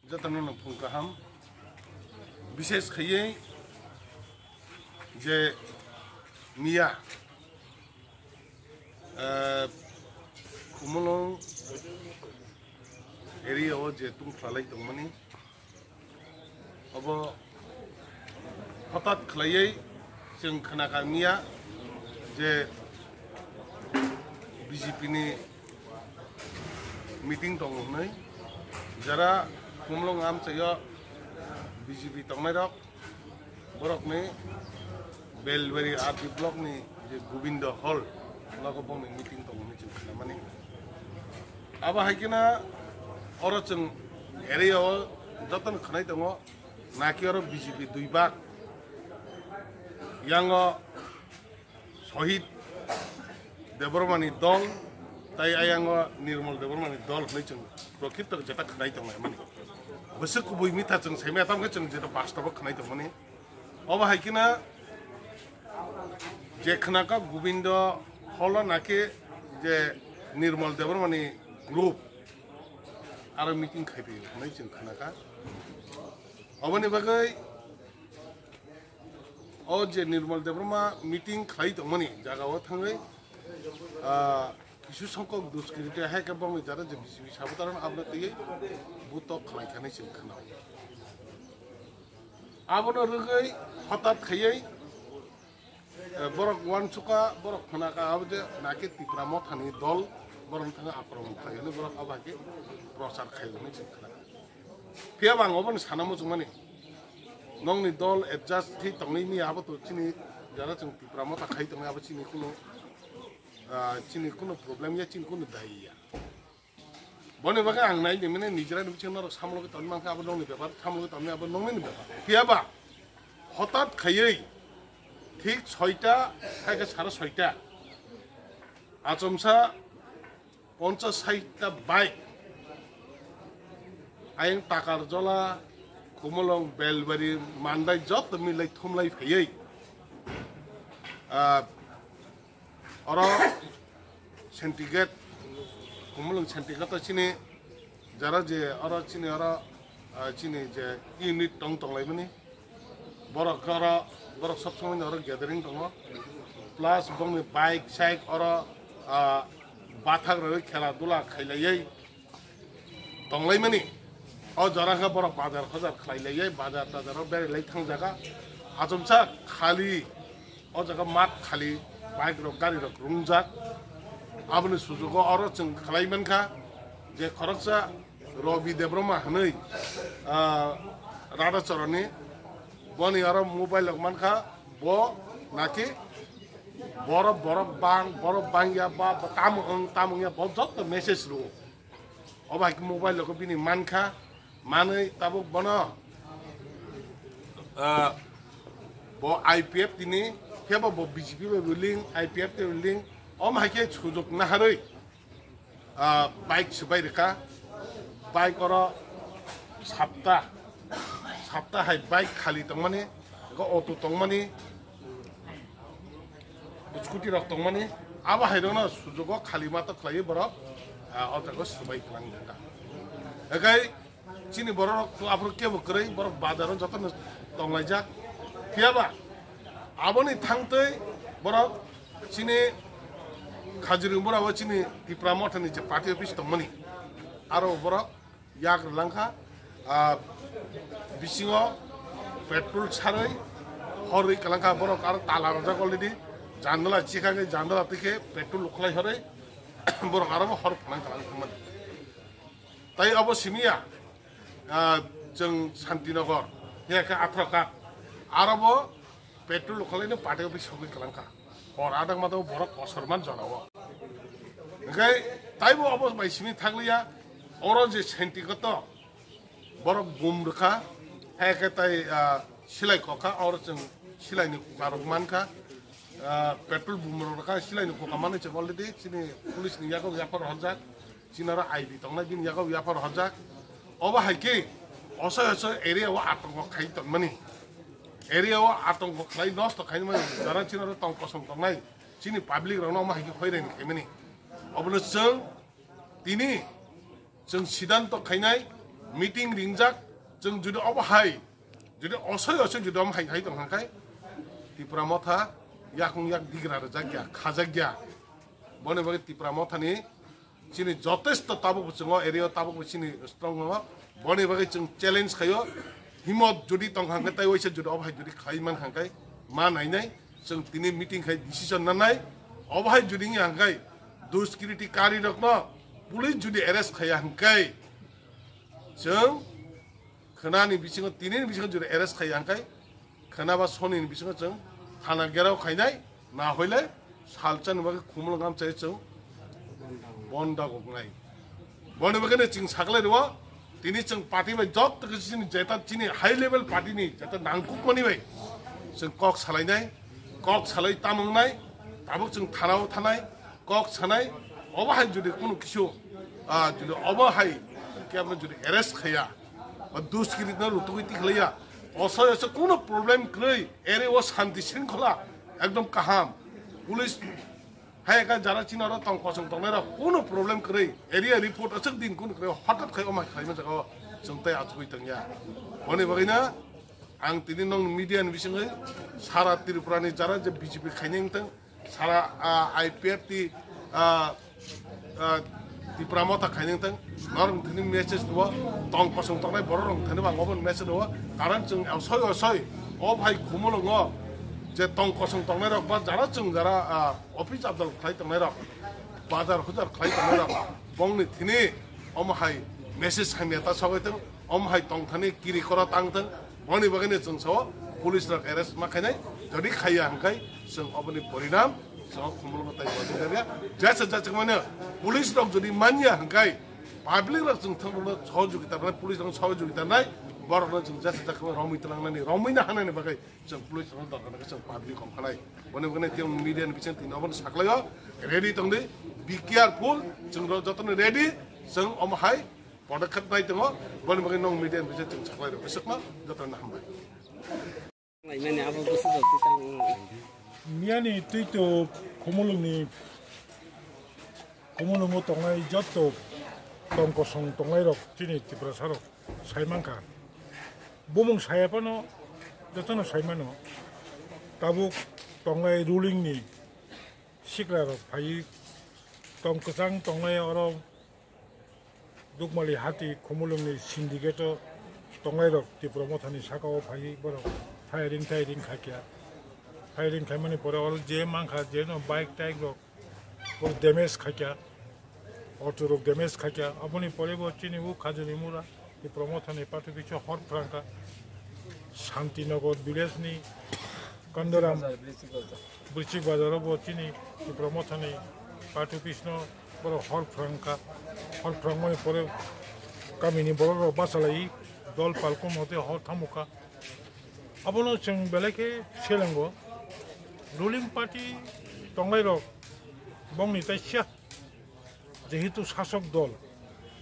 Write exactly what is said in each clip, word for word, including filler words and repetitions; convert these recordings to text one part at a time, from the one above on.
Jotono no phung kaham. Bishes khaiye je miya, eh, Khumulwng area o je tungphalai tongmani, obo hotat khlaiwi chwng khna kha miya je B J P ni meeting tongo hwnwi, jara Khumulwng amchaio B J P tongnairok, borokni Belbari R D block ni je Gobindo Hall, nogo bongni meeting tongo hwnwi chwng khnamani. Abo hai kheno oro chwng area o jotono khwnai tongo, naki oro B J P dui bak, yango Sohit Debbarmani dol, tai ayango Nirmal Debbarmani dol hwnwi chwng prokrito jeta khwnai tonglaimani. Bwswk kubui mitha chwng saimaya, tamo khe chwng jeta bastabo khwnai tongmani. Obo hai kheno je khna kha Gobindo Hall o naki je Nirmal Debbarmani group aro meeting khaiphio hwnwi chwng khna kha. Oboni bagwi o je Nirmal Debbarma meeting khlai tongmani jaga o thangwi, ah, kisu songkok duskriti hai khe bongni jara je B J P sabutarano abono twiwi butok khlai kha hinwi chwng khna. Abono rwgwi hotat khaiwi, eh, borok uansukha, borok khna kha abo je naki Tipra Mothani dol borokni thangwi akromon khlai hwnwi borok abo hai khe prochar khai hwnwi chwng khna. Phiya bo ang obono sana muchungmani, nokni dol adjust khe tongwi miya abo to chini jara chwng Tipra Motha khai tongwi abo chini kuno, ah, chini kuno problem ya, chini kuno dayi ya. Boni bagwi ang nai di mane nijera ni bisingo norok samlogi tongwi mankha, abo nokni bepar, samlogi tongwi abo nokni ni bepar. Phiya ba hotat khaiwi thik soita hai khe sare soita achomsa ponchas saita bike ayang Takarjola, Khumulwng, Belbari, Mandai joto milai thumlai phaiwi, ah, oro Sentigate, Khumulwng Sentigate o chini jara je oro chini oro, ah, chini je unit tong tonglaimani, borok oro, borok sob somoi oro gathering tongo, plus bongni bike sike oro, ah, bathak rwi khela dula khailaiwi tonglaimani. O jora khe borok bazar hojar khlai laiwi bazar tazar o berai lai thangjaga. Achomsa khali o jaga mat khali bike rok gari rok rungjak. Aboni sujugo oro chwng khlai mankha je khoroksa Robi Debbarma hwnwi, ah, Radhachoroni, boni oro mobile rok mankha, bo naki borok borok bang borok bangya ba ba tamo wng tamo wngya bo joto message rwo. Obo hai khe mobile rok bini mankha, manwi tabuk bono, ah, bo I P F tini, phiyaba bo B J P bai bo link, I P F tei bo link, omo hai khe sujuk naharwi, ah, bike swbai rwkha, bike oro sapta, sapta hai bike khali tongmani, eko auto tongmani, scooty rok tongmani, abo hai rokno sujugo khali ma to khlaiwi borok, ah, o jaga swbai kwlang jaka. Ekai chini borok rok to aphuru kebo kwrwi, borok bazar o jotono tonglaijak. Phiyaba aboni thangtwi borok chini Khajuri Mura o chini Tipra Mothani je party office tongmani, aro borok yak rwlangkha, ah, bisingo petrol sarwi horwi kwlangkha, borok aro tala rwjak already, jandala chikhagwi jandala tikhe petrol lukhlai horwi borok aro bo hor phanang kwlangkha mani. Tai abo simiya, ah, chwng Santinagar, ya khe Athrakhat, aro bo petrol khwlaino party office sogwi kwlangkha. Hor adang matao borok kosorman jorao. Hwnkhe taibo obo bai simi thakliya, oro je senti koto borok bum rwkha, hai khe tai, ah, silai kokha, oro chwng silaini kukarok mankha, ah, petrol bum rok rwkha, silaini kuka manwi chwng already chini police ni yago yaphar horjak. Chini oro I B tongnai bini yago yaphar horjak. Obo hai khe osoi osoi area o atongkho khai tongmani. Area o atongkho khlai nosto khaimani jara chini oro tong kosong tongnai. Chini public rokno omo hai khe hoiraini khaimani. Obono chwng tini Chwng sidanto khainai, meeting ringjak, chwng jodi obo hai, jodi osoi osoi jodi omo hai khai tong hangkai, Tipra Motha yakung yak digra rwjak ya, khajak ya. Boni bagwi Tipra Mothani chini jotesto tabuk bo chwngo, area o tabuk bo chini strong no. Boni bagwi chwng challenge khaio, himot jodi tong hangkai, tai waisa jodi obo hai jodi khai man hangkai, ma nainai, chwng tini meeting khai decision nanai, obo hai jodi wngya hangkai, duskiriti kari rokno police jodi arrest khaiya hangkai, chwng khwnani bisingo, tinini bisingo jodi arrest khaiya hangkai, khwnaba sonini bisingo chwng thana gherao khainai, na hoile salchani bagwi Khumulwng amchai chwng bonda goknai. Boni bagwino chwng saklai rwo, tini chwng party bai jotto khe chini jeta chini high level party ni jeta nangkukmani bai chwng kok salainai, kok salai tamungnai, tabuk chwng thanao thanai, kok sanai, obo hai jodi kunu kisu, ah, jodi obo hai kebno jodi arrest khaiya, ba duskiriti no rutugwi tikhlaiya, osoi osoi kunu problem kwrwi, ere o shanti shringkhola ekdom kaham, police hai ka jara chini oro tong kosong tongnai rok kunu problem kwrwi, area report aswk din kunu kwrwi, hothat khai omo hai khlaima jaga o chwng tei achugwi tongya. Boni bagwino ang tini nong media ni bisingwi sara Tripura ni jara je B J P khainai wngtong, sara, ah, I P F T, ah, ah, Tipra Motha khainai wngtong, norok thani message rwo, tong kosong tongnai borok rok thani bo ang obo message rwo, karon chwng osoi osoi o bhai Khumulwngo je tong kosong tongnai rok ba jara chwng jara, ah, office abdal khlai tongnai rok, bazar hujar khlai tongnai rok, bongni thini omo hai message hamya ta sogwi tong, omo hai tongthani kiri koro tang tong, boni bagwino chwng sao police rok arrest ma khainai, jodi khaiya hwnkhe chwng oboni porinam chwng Khumulwngo tai bajindaria, jesa jachak mano police rok jodi manya hwnkhe public rok chwng thangno sohojogita nai, police rok sohojogita nai, borok no chwng jesa jachak romwi tlangnani, romwi na hanani bagwi chwng police rok dorkar khe chwng public kom khanai, boni bagwino tei media ni bising tini obono saklaio, ready tongdi, be careful, chwng rok jotono ready, chwng omo hai Podokkhep nai tongo, boni bagwi nong media ni bising chwng saklai rok, bisingno jotono hambai. Laimani abo bwswk jotwi tamo. Miyani twi to Khumulwngni, Khumulwngo tongnai jotto tong kosong tongnai rok chini Tiprasa rok sai mankha. Bumung saya phano jotono sai mano. Tabuk tongnai ruling ni sikla rok phaiwi tong kwchang tongnai oro Dukmali hati Khumulwngni syndicate-o tongnairok Tipra Mothani sakao phaiwi borok firing tairing khaikha. Firing khaimani pore oro je mankha, jeno bike taik rok bo damage khaikha, auto rok damage khaikha. Aboni pore bo chini o Khajuri Mura Tipra Mothani party bisingo hor phrangkha. Shantinagar village ni Kandaram Brisik Bazar o bo chini Tipra Mothani party office no borok hor phrangkha, hor phrangmani pore kamini borok rok bachalai dol palkung hote hor thamukha. Abono chwng belai khe selengo, ruling party tongnai rok bongni tai siya. Jehetu sasok dol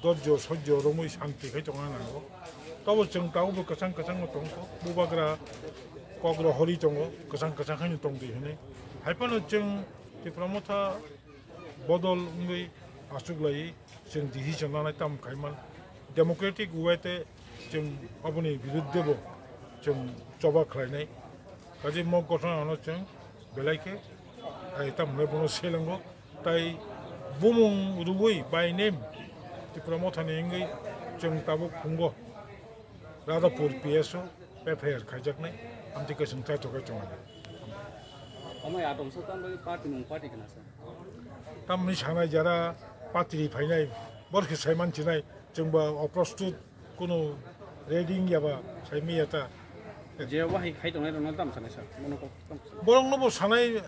dorjo sojjo romwi santi khai tongna nango. Tobo chwng tabukbo kwchang kwchangno tongkho, bubagra kok rohorwi tongo, kwchang kwchang khaino tongdi hwnwi. Haiphano chwng Tipra Motha bodol wngwi achuklaiwi chwng decision lanai tamo khaiman democratic way te chwng aboni biruddhebo chwng choba khlainai. Kaje mok gothono chwng belai khe, ai, tamo hwnwi bono selengo. Tai bumung rwui by name Tipra Mothani wngwi chwng tabuk phungo Radhapur P S o F I R khaijaknai, amtwi khe chwng chaithok khe tongo. Omo ya tongsa tamo party mung party kana sa? Tamni sanai jara patri phainai, bor khe saiman chinai, chwngba oprostut kunu ready wngya ba saimaya ta. Je wahai khai tongnai rokno tam sanai sir, mono kok tam sanai. Borokno bo sanai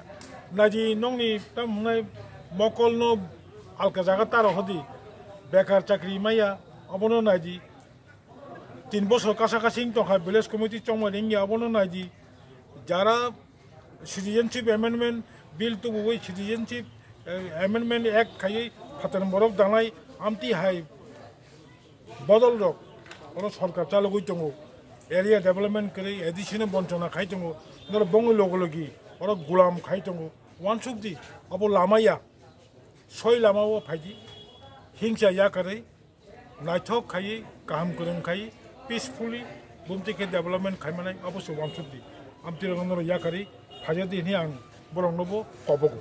naidi nongni tam hwnai mokolno alka jaga taro hodi bekar chakri maya abono naidi tin bosor kasa kasing tongkha village committee chongmani wngya abono naidi jara Citizenship Amendment Bill tubuwi Citizenship, eh, Amendment Act khaiwi phatar borok danai amtwi hai bodol rok oro sorkar chalogwi tongo. Area development kwrwi A D C no bonchona khai tongo. Norok bongni logo logi oro gulam khai tongo. Wansuk di abo lama ya. Soi lama o phaidi. Hingsa ya kwrwi. naithok khaiwi, kaham kwrwng khaiwi, peacefully bumtwi khe development khaimanai abo se wansukdi. Amtwirokno norok yakarwi phaiyadi hinwi ang boroknobo kobogo.